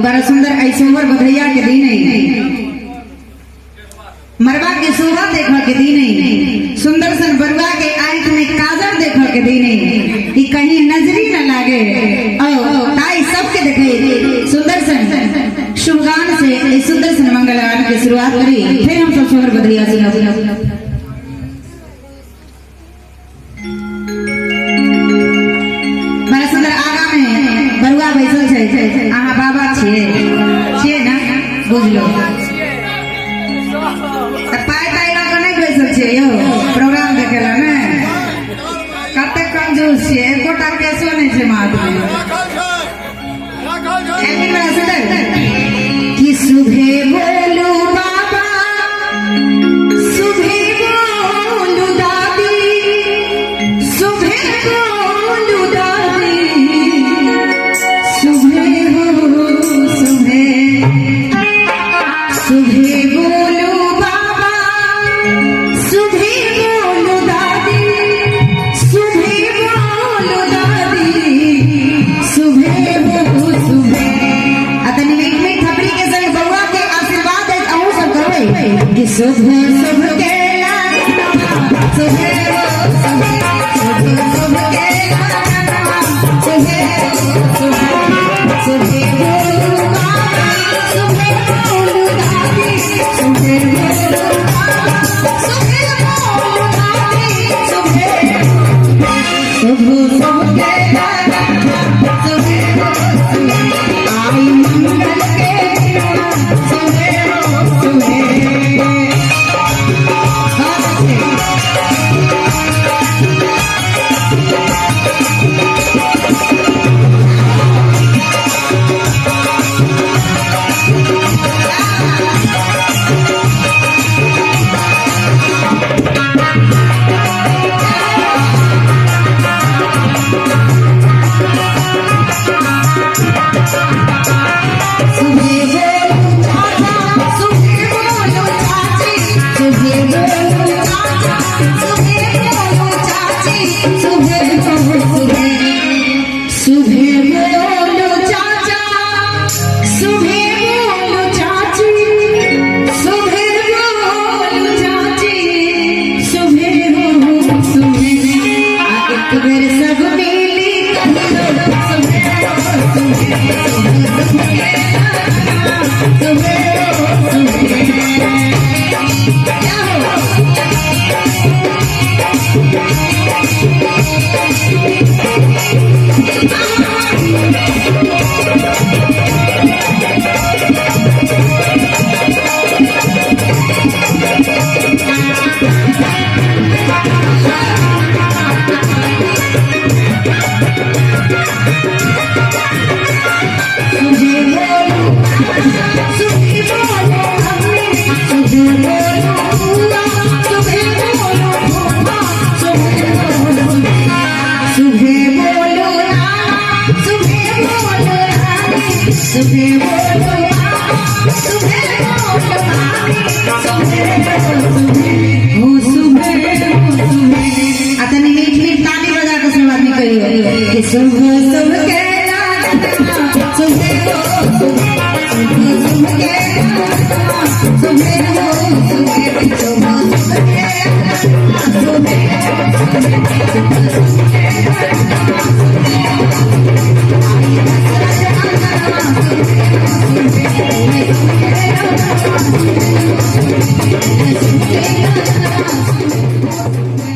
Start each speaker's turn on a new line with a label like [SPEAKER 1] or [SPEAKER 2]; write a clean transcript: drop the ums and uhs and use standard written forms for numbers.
[SPEAKER 1] बड़ा सुंदर आई सोमवार बधैया के दिन है, मरवा के शोभा देख के दिन है, सुंदर सन बरुआ के आंख में काजल देख के दिन है कि कहीं नजरी न लागे। औ ताई सबके देखे सुंदर सन शुभगान से इस सुंदर सन मंगलगान के शुरुआत करी, फिर हम सब सोमवार बधैया सुनब। बड़ा सुंदर आगा में बरुआ बैसल छै, अहाँ बाबा छियै छियै ना, बुझलो तऽ पाइ ताइ लऽ कऽ नहि बैसल छियै यौ प्रोग्राम देखे लए ने? कतेक कंजूस छियै, एकोटा केसो नहि छै माथ में। एक बड़ा सुंदर कि सुबह बोलू बाबा, सुबह बोलू दादी, सुबह बोलू दादी, सुबह हो सुबह, सुबह बोलू बाबा, सुबह बोलू दादी, सुबह बोलू दादी, सुबह हो सुबह। आ तनी मीठ मीठ थपड़ी के संग बउआ के आशीर्वाद दैत अहूँ सब करबै कि शुभ शुभ के लागनवा, सुबह हो सुबह, शुभ शुभ के लागनवा, सुबह हो सुबह, सुबह बोलू बाबा, सुबह बोलू दादी, सुबह बोलू बाबा, सुबह बोलू दादी, सुबह शुभ शुभ के लागनवा, सुबह हो सुबह, आई मंगल के दिनवा, सुबह हो सुबह। बहुत अच्छे। सुबह बोलू चाचा, सुबह बोलू चाची, सुबह बोलू चाचा, सुबह बोलू चाची, सुबह बोलू सुबह, सुबह बोलू चाचा, सुबह बोलू चाची, सुबह बोलू चाची, सुबह हो सुबह। आ एक बेर सब मिली कहियो सुबह हो सुबह, सुबह हो सुबह। क्या हो? सुबह बोलू, सुबह बोलो मम्मी, सुबह बोलो बुआ, सुबह बोलो फूफा, सुबह बोलो, सुबह बोलो नाना, सुबह बोलो नानी, सुबह बोलो मामा, सुबह बोलो मामी, सुबह बोलो सुबह हो सुबह हो सुबह। आ तनी मीठ मीठ ताली बजा के सब आदमी कहियो कि सुबह सुबह के लागनवा, सुबह हो सुबह, सुबह सुबह के लागनवा, सुबह हो सुबह, सुबह सुबह के लागनवा, सुबह हो सुबह, सुबह सुबह के लागनवा, सुबह हो सुबह, आई दशरथ अंगनवा, सुबह हो सुबह, सुबह के लागनवा, सुबह हो सुबह, सुबह के लागनवा, सुबह हो सुबह।